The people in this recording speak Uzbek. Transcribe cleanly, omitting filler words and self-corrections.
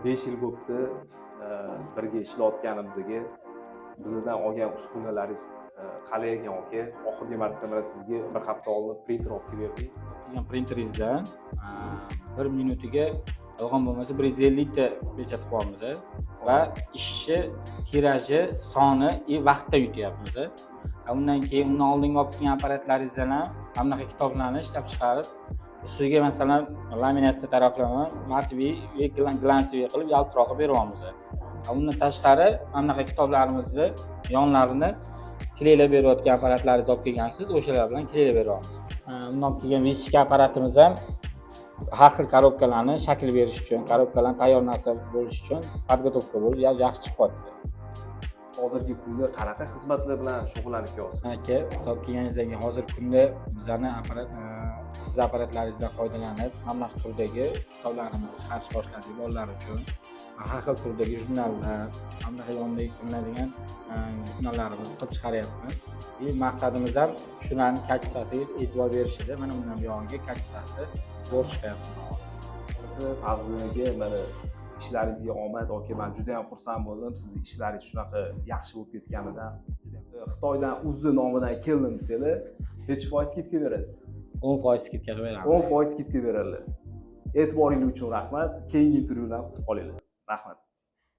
5 yil bo'libdi birga ishlayotganimizga. Bizdan olgan uskunalaringiz qalay ekan, aka? Oxirgi marta mana sizga bir hafta oldin printer olib kelib berdik. Degan printeringizdan bir minutiga yolg'on bo'lmasa 150 ta печать qilyapmiz va ishni tiraji, soni и vaqtda yutyapmiz. Undan keyin undan oldingi olib kelgan apparatlaringizdan ham mana bunaqa kitoblarni ishlab chiqarib, ustiga, masalan, laminatsiya taraflama матовый va глянцевый qilib, yaltiroq qilib beryapmiz. Undan tashqari mana bunaqa kitoblarimizni yonlarini клей lab berayotgan apparatlaringizni olib kelgansiz, o'shalar bilan клей lab beryapmiz. Undan olib kelgan вытяжка apparatimiz ham har xil коробка larni shakl berish uchun, коробка larni tayyor narsa bo'lishi uchun подготовка bo'lib, yaxshi chiqyapti. Hozirgi kunda qanaqa xizmatlar bilan shug'ullanib kelyapsiz? Aka, olib kelganingizdan keyin hozirgi kunda bizani apparat, sizni apparatlaringizdan foydalanib, mana bunaqa turdagi kitoblarimizni chiqarish boshladik bolalar uchun. Har xil turdagi jurnallar, mana bunaqa yondagi qilinadigan jurnallarimizni qilib chiqaryapmiz. И maqsadimiz ham shularni качество siga e'tibor berishida. Mana bundan buyog'iga качество si zo'r chiqyapti. Fazliddin aka, mana ishlaringizga omad, aka. Man juda yam xursand bo'ldim sizni ishlaringiz shunaqa yaxshi bo'lib ketganidan. Xitoydan o'zi nomidan keldim desanglar, nechi foiz скидка berasiz? 10% скидка qilib beramiz. 10% скидка beradilar. E'tiboringlar uchun rahmat. Keyingi intervyularni kutib qolinglar. Rahmat.